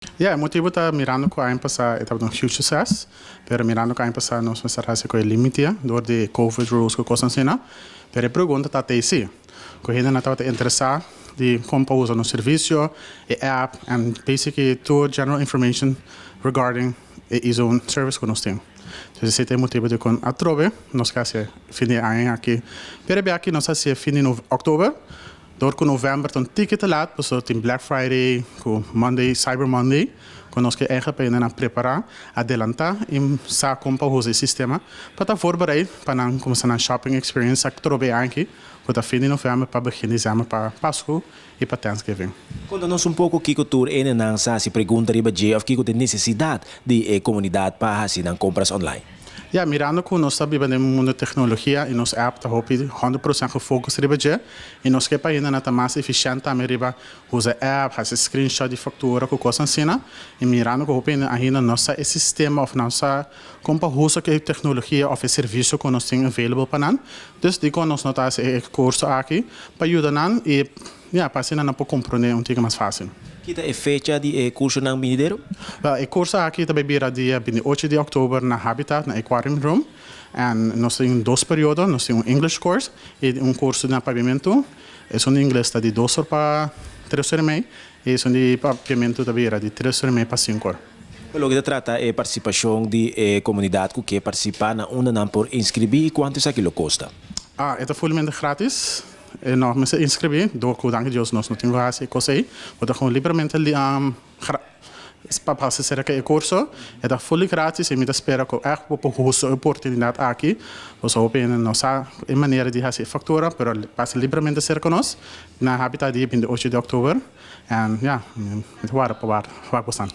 Yeah, motibo ta mirando cu aña pasa e tabata un huge success, pero mirando cu aña pasa nos mester haci cu e limite door di COVID rules cu cosnan asina. Pero e pregunta ta te si cu hendenan tabata interesa di con pa usa nos servicio, e app and basically tur general information regarding e e-zone service cu nos tin. Entonces esey ta e motibo di con atrobe nos ke haci fin di aña aki. Pero e biaha nos haci fin di october. Door cu november ta un tiki te laat, pasobra tin Black Friday cu Monday, Cyber Monday, cu nos ke eigenlijk pa hendenan prepara, adelanta y sa con pa usa e sistema pa ta voorbereid pa nan cuminsa nan shopping experience atrobe aki, cu ta fin di november pa begin december pa Pascu y pa Thanksgiving. Conta nos un poco kico tur hendenan sa haci pregunta riba dje of kico ta e necesidad di e comunidad pa haci nan compras online. Ja, mirando cu nos ta biba den un mundo di tecnologia y nos app ta hopi 100% gefocus riba dje y nos ke pa hendenan ta mas eficiente tambe riba usa app, haci screenshot di factura cu cosnan asina, y mirando cu hopi hende ainda no sa e sistema of no sa con pa usa e tecnologia of e servicio cu nos tin available pa nan. Dus dicon nos no ta haci e curso aki pa yuda nan y, ja, pa asina nan por comprende un tiki mas facil. Ki ta e fecha di e cursonan binidero? Wel, e curso aki ta bay bira dia 28 di october na Habitat, na Aquarium Room. En nos tin dos periodo, nos tin un English course y un curso na Papiamento. Esun di Ingles ta di 2 or pa 3 or y mei y esun di Papiamento ta bira di 3 or y mei pa 5 or. Pa loke ta trata e participacion di e comunidad cu ke participa, na unda nan por inscribi y cuanto esaki lo costa? Ah, e ta fulmente gratis. E no mester inscribi, door cu danki Dios nos no tin cu haci cos ey. Bo ta gewoon libremente pa pasa cerca e curso. E ta fully gratis y mi ta spera cu echt bo por usa e oportunidad aki. Bo hopi hende no sa e manera di haci factura, pero pasa libremente cerca nos na Habitat dia 28 di october. En ja, mi ta warda pa wak boso.